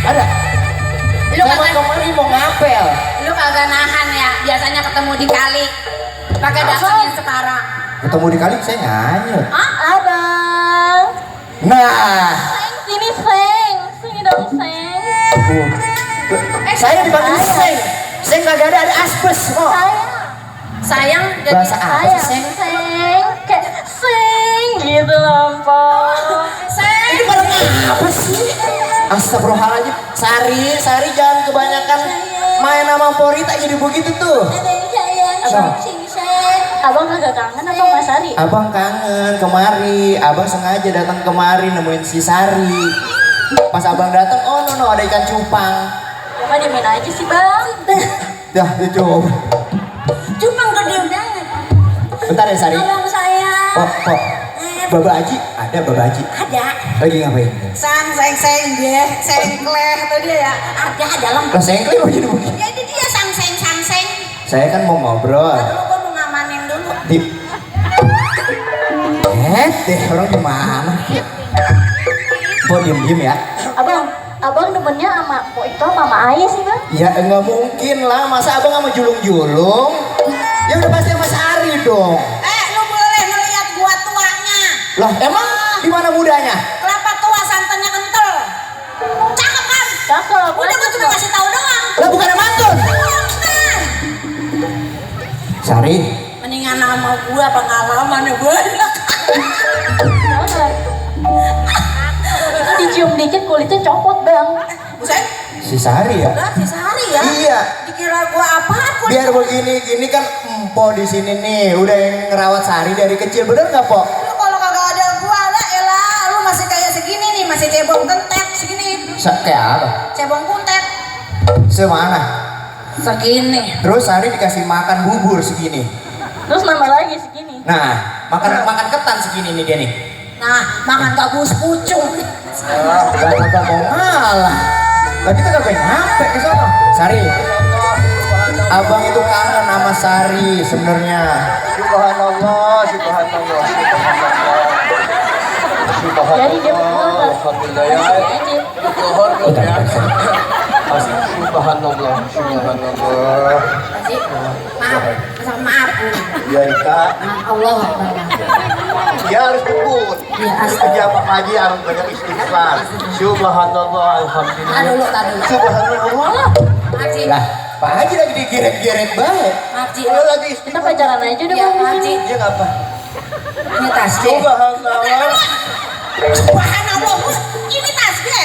Ada. Lu kagak kemarin mau ngapel. Lu kagak nahan ya, biasanya ketemu di kali. Pakai datangin sekarang. Ketemu di kali saya nyanyi. Hah? Abang. Nah. Sini Seng. Sini dong Seng. Saya dipanggil Seng. Seng kagak ada aspes kok. Sayang jadi Bahasa apa sih, Seng? Seng. Kayak Seng gitu loh, Mpok. Ini pada apa sih? Astagfirullahaladzim. Sari jangan kebanyakan main sama Porita jadi begitu tuh. Abang kagak kangen apa Mas Sari? Abang kangen kemari, abang sengaja datang kemari nemuin si Sari. Pas abang datang, oh no ada ikan cupang. Ya mah dimin aja sih bang. Dah itu. cupang gede banget. Bentar ya Sari. Abang saya. Pok. Baba Aji, ada Baba Aji. Ada. Lagi ngapain? Seng dia, sengkleh tuh dia ya. Ada dalam. Lah sengkleh begini. Jadi dia sang seng. Saya kan mau ngobrol. Lalu gua mau ngamanin dulu. Di. Deh orang gimana? Kok diem ya? Abang demennya sama Mpok itu sama Ayah sih bang? Ya enggak mungkin lah, masa abang sama julung-julung? Ya udah pasti sama Sari dong. Lu boleh ngeliat gua tuanya. Lah emang di mana mudanya? Kelapa tua santannya kental. Cakep kan? Cakep. Udah gua cuma kasih tahu doang. Lah bukan mantun. Bukan. Sari, Mendingan nama gua pengalamannya banyak. Jangan. Dicium dikit kulitnya copot bang. Buset. si Sari ya? Udah si Sari ya? Iya. Dikira gua apaan? Biar begini kan Empo di sini nih, udah yang ngerawat Sari dari kecil, bener nggak Po? Lu kalau kagak ada gua lah elah, lu masih kayak segini nih, masih cebong kentet segini. Kayak apa? Cebong kuntet. Semana? Segini. Terus Sari dikasih makan bubur segini. Terus nambah lagi segini. Nah, makan ketan segini nih dia nih. Nah, makan gabus pucung. Gak mau ngalah. Lah kita kagak nyampe ke sana. Sari, abang itu kangen sama Sari sebenarnya. Subhanallah. Jadi dia berdua Alhamdulillah ya. Johor ya. Subhanallah. Maaf. Ya Ika. Allah. Ya harus dukun. Ya, Kerja Pak Haji harus banyak istighfar. Subhanallah. Alhamdulillah. Tadi dulu. Subhanallah. Haji. Lah, Pak Haji lagi digeret-geret banget. Haji. Kalau lagi kita istighfar. pacaran aja udah Ya, bang di Haji. sini. Dia ngapa? Ini tasbih. Subhanallah. Subhanallah. Ini tasbih.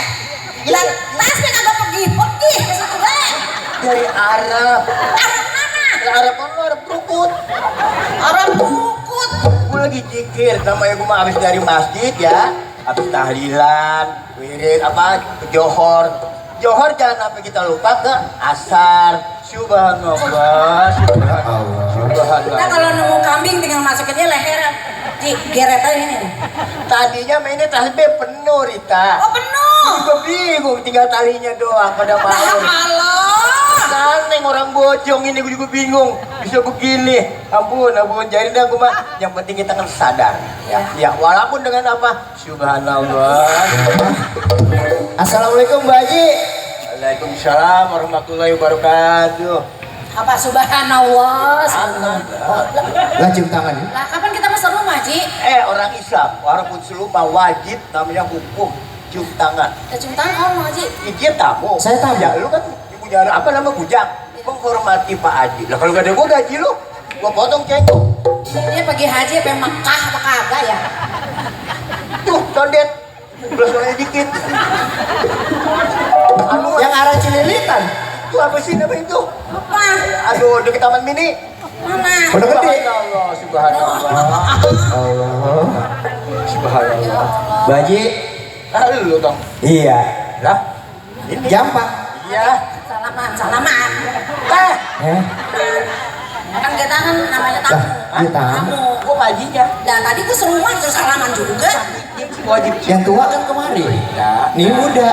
Dan tasbih kagak pergi ke situ deh. Dari Arab. Arab mana? Arab mana? Arab Rukut. Arab Bukut. Gue lagi zikir, namanya gue mah habis dari masjid ya, habis tahlilan, wirid apa, johor jangan sampai kita lupa ke asar. Subhanallah. Nah kalau nemu kambing tinggal masukin dia leher. Di geret aja ini nih. Tadinya mainnya tasbih penuh Rita. Oh penuh. Gue bingung, tinggal talinya doang pada malam. Allah. Saneng orang bojong ini, gue juga bingung bisa begini. Ampun jadi dah gue mah yang penting kita kan sadar ya walaupun dengan apa. Subhanallah. Assalamualaikum Mbak Haji. Waalaikumsalam warahmatullahi wabarakatuh. Apa subhanallah. Lah cium tangan ya. Lah kapan kita masuk rumah Ji? Orang Islam walaupun selupa wajib namanya hukum cium tangan. Kita cium tangan mau Ji. Dia tamu. Saya tamu. Ya lu kan punya apa nama bujang menghormati Pak Haji. Lah kalau gak ada gua gaji lu gua potong cengkok. Dia pergi haji apa Mekah apa kagak ya? Tuh condet belas orangnya dikit. Yang arah Cililitan. Itu apa sih nama itu? Apa? Aduh deket taman mini. Mana? Udah gede. Subhanallah. Allah. Subhanallah. Mbak Haji. Lu dong. Iya. Lah ini Gampang. iya. Salaman. Kan kita kan namanya tamu. Lah, iya tamu. Gua Pak Hajinya. Dan tadi tuh serumah terus salaman juga. Wajib Yang tua kan kemari. Nih muda.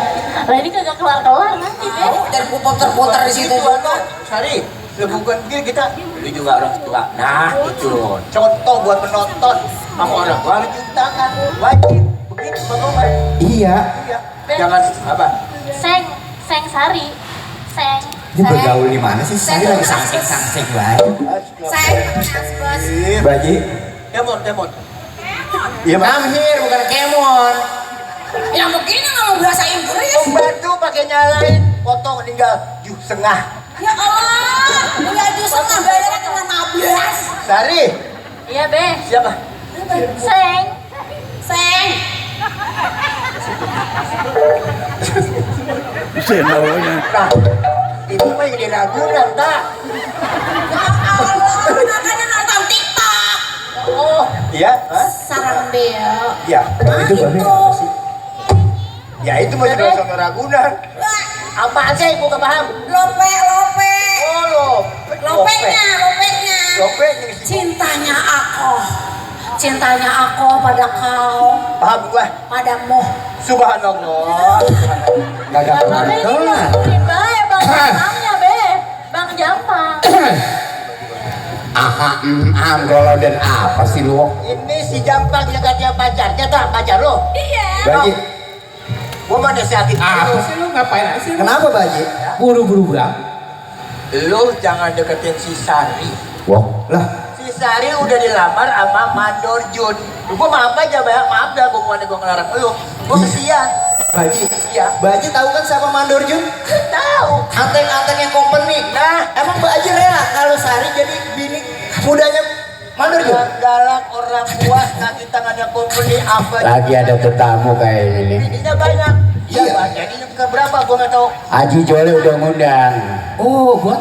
Lah ini kagak kelar nanti deh. Tahu dari putar-putar di situ juga. Sari, bukan dia kita. Lu juga orang tua. Nah, itu contoh buat penonton sama orang tua cium tangan wajib. Begitu Pak Omar. Iya. Iya. Jangan apa? Seng Seng Sari. Seng. Ini bergaul di mana sih? Sari lagi sangsing baik. Saya asbes. Baji. Kemon. Iya, Mas. Come here, bukan kemon. Ya begini ngomong bahasa Inggris. Pembantu pakai nyalain, potong tinggal 7,5. Ya Allah, ya justru nggak bayarnya cuma 15. Sari, Iya, Be. siapa? Seng. Seng. Nah, ibu mah yang di Ragunan, tak? Ya Allah, makanya nonton TikTok. Oh, iya? Hah? Sarang dia. Iya. Itu babi apa sih? Ya itu masih Bebe. dosa Ragunan. Wah, Apaan sih, ibu gak paham? lope. Oh, Lopenya. Lopenya. Cintanya aku pada kau, Paham gua? padamu. Subhanallah. Kagak pernah Babe ini kelar. ngumpulin bae Bang Jampangnya, Be. Bang Jampang. Golol dan apa sih lu? Ini si Jampang yang katanya pacarnya, tak? Pacar lo? Iya. Baji. Gua mah nasihatin Apa lu. sih lu ngapain aja sih? Kenapa Baji? Buru-buru bang. Lu jangan deketin si Sari. Wah, lah. Si Sari udah dilamar sama Mandor Jun. Gua maaf aja, maaf dah gua ngelarang lu. Gua kesian. Baji. Iya. Baji tahu kan siapa Mandor Jun? Tahu. Anteng-anteng yang company. Nah, Emang Baji rela kalau Sari jadi bini mudanya Mandor Jun? orang galak, orang puas, kaki tangannya company apa? Lagi ada tetamu kayaknya nih. Bininya banyak. Iya, Iya. banyak. Ini ke berapa gua nggak tahu. Aji Jole udah ngundang. Oh, buat